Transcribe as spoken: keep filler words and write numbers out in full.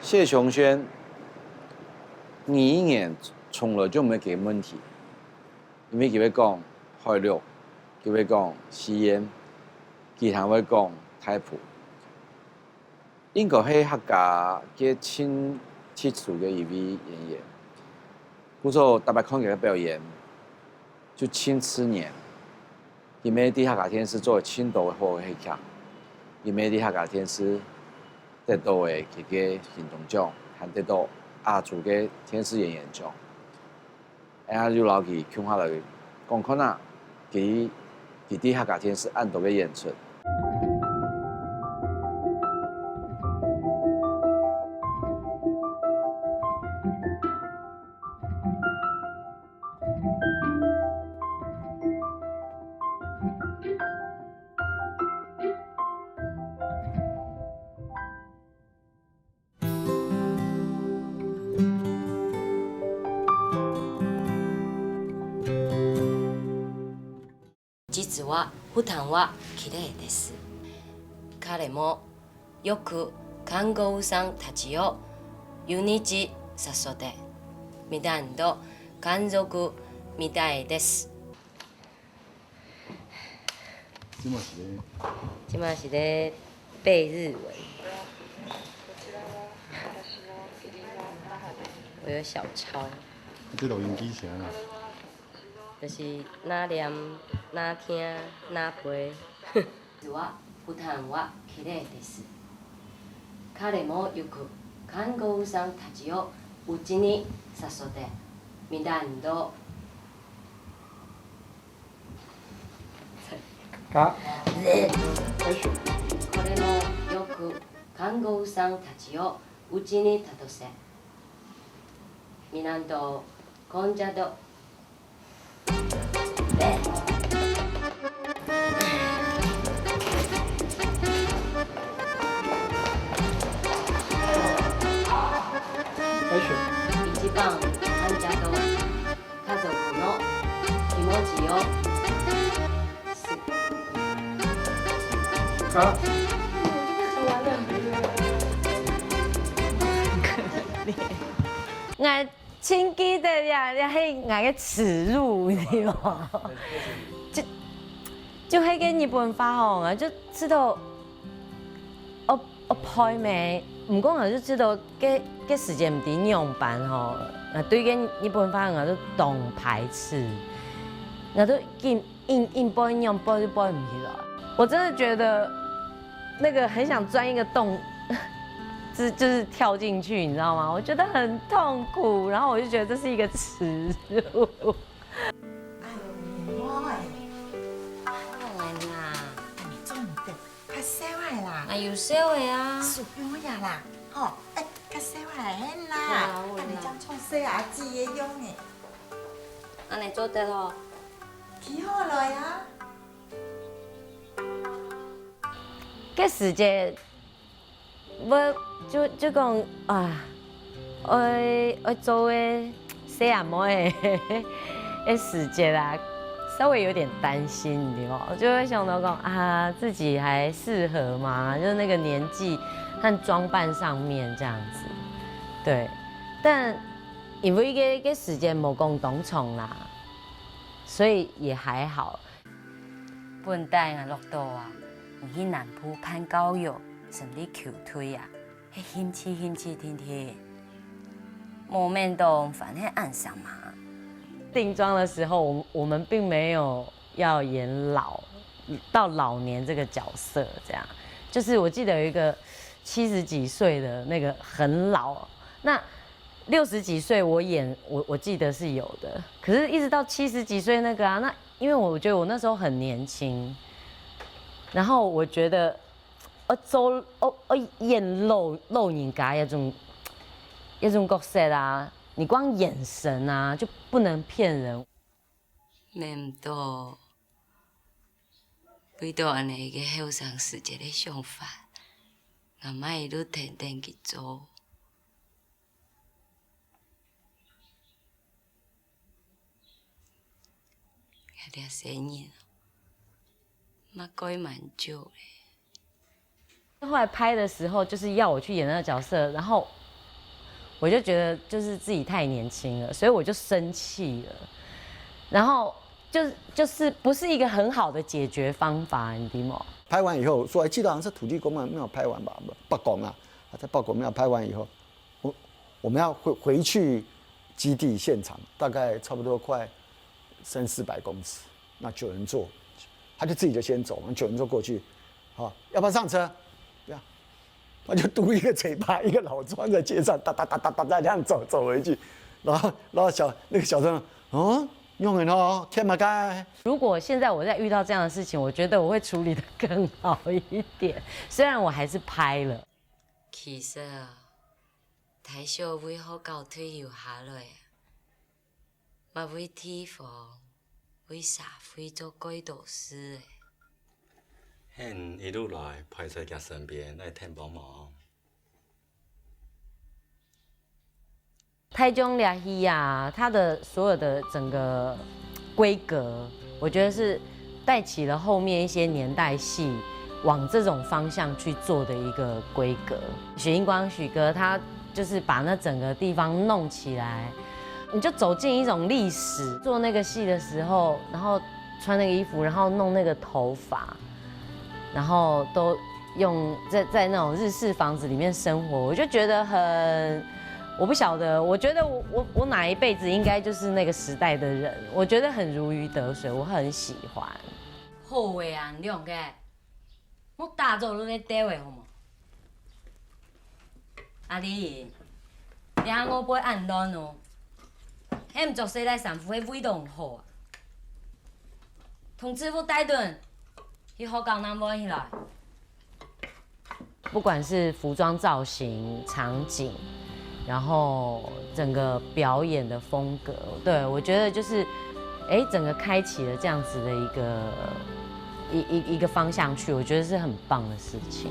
謝瓊軒語言從來就毋係佢个問題，因為佢會講海陸，佢會講四縣，佢還會講大埔。應該係客家个盡傑出个一位演員。故所逐擺看佢个表演，就盡自然。佢乜在客家電視做盡多个好个戲劇，佢乜在客家電視得到个佢个金鐘獎，還得到亞洲个電視演員獎。𠊎也有摎佢共下來講看啊，佢佢在客家電視恁多个演出。 実は普段はきれいです。彼もよく看護婦さんたちを湯に誘って、見たんと家族みたいです。今是咧，今是咧背日文。我有小抄。這錄音機是按怎？ 就是那念、那聽、那背。は普段はきれいです。彼もよく看護婦さんたちをうちに誘って、見たんと。あ、彼もよく看護婦さんたちをうちに誘って、見たんと、こんちゃんと。 一番患者と家族の気持ちを。 啊。𠊎盡記得呀，這係𠊎个恥辱，你知無？就就係个日本話吼，𠊎就知道，哦哦，背咩？毋過𠊎就知道，該該時節毋知仰般吼，𠊎對該日本話𠊎就當排斥，𠊎就緊 硬硬背，硬背就背不起來。我真的覺得那個很想鑽一個洞，就就是跳進去，你知道嗎？我覺得很痛苦，然後我就覺得這是一個恥辱。哎喲，你妹！好啦，你做毋得，較燒下啦。啊，有燒个啊。手表呀啦，吼，哎，較燒下，嘿啦，好啦，好啦。啊，你這樣衝燒啊，自己用呢。按呢做得吼。 企好來啊！該時節，𠊎就就講啊，愛愛做个細阿妹个个時節啊，稍微有點擔心，你知無？就會想到講啊，自己還適合嗎？就是那個年紀和裝扮上面這樣子，對。但因為該該時節無講當長啦， 所以也還好。本底𠊎落到啊，你去南部看教育，成立球隊啊，係興趣興趣定定，無面當還係恁樣嘛。定妝的時候，我我們並沒有要演老到老年這個角色，這樣，就是我記得有一個七十幾歲的那個很老，那 六十幾歲我演我我記得是有的，可是一直到七十幾歲那個啊，那因為我覺得我那時候很年輕，然後我覺得，呃，做呃呃演老老人家那種那種角色啊，你光眼神啊就不能騙人。 愐毋到，為到恁呢一個後生時節个想法，𠊎乜一路跈等佢做。這細人哦，乜過蠻久咧。 後來拍的時候，就是要我去演那個角色，然後我就觉得就是自己太年轻了，所以我就生气了，然后就就是不是一个很好的解决方法，你知道吗？拍完以后，说哎，记得好像是土地公庙拍完吧，不，伯公啊，在伯公庙拍完以后，我我们要回回去基地现场，大概差不多快三四百公尺，那九人座，他就自己就先走，九人座过去，好，要不要上车？不要，他就嘟一个嘴巴，一个老庄在街上哒哒哒哒哒哒这样走走回去，然后然后小那个小庄，哦，用很哦，天马盖。如果现在我再遇到这样的事情，我觉得我会处理的更好一点。虽然我还是拍了，其实啊，大小为何搞退休下来啊？乜为地方、为社会做几多事诶。你一路来陪在佢身边，来添帮忙。台中这戏啊，它的所有的整个规格，我觉得是带起了后面一些年代戏往这种方向去做的一个规格。许英光许哥他就是把那整个地方弄起来，你就走进一种历史。做那个戏的时候，然后穿那个衣服，然后弄那个头发，然后都用在在那种日式房子里面生活，我就觉得很，我不晓得，我觉得我我我哪一辈子应该就是那个时代的人，我觉得很如鱼得水，我很喜欢。好个啊，你两个，莫打攪人个地位好無？阿弟，你看我背恁亂哦，還毋著洗來衫褲，係為著毋好啊！同制服帶等，去學校拿換起來。不管是服装造型、场景，然后整个表演的风格，对，我觉得就是，哎，整个开启了这样子的一个一一一个方向去，我觉得是很棒的事情。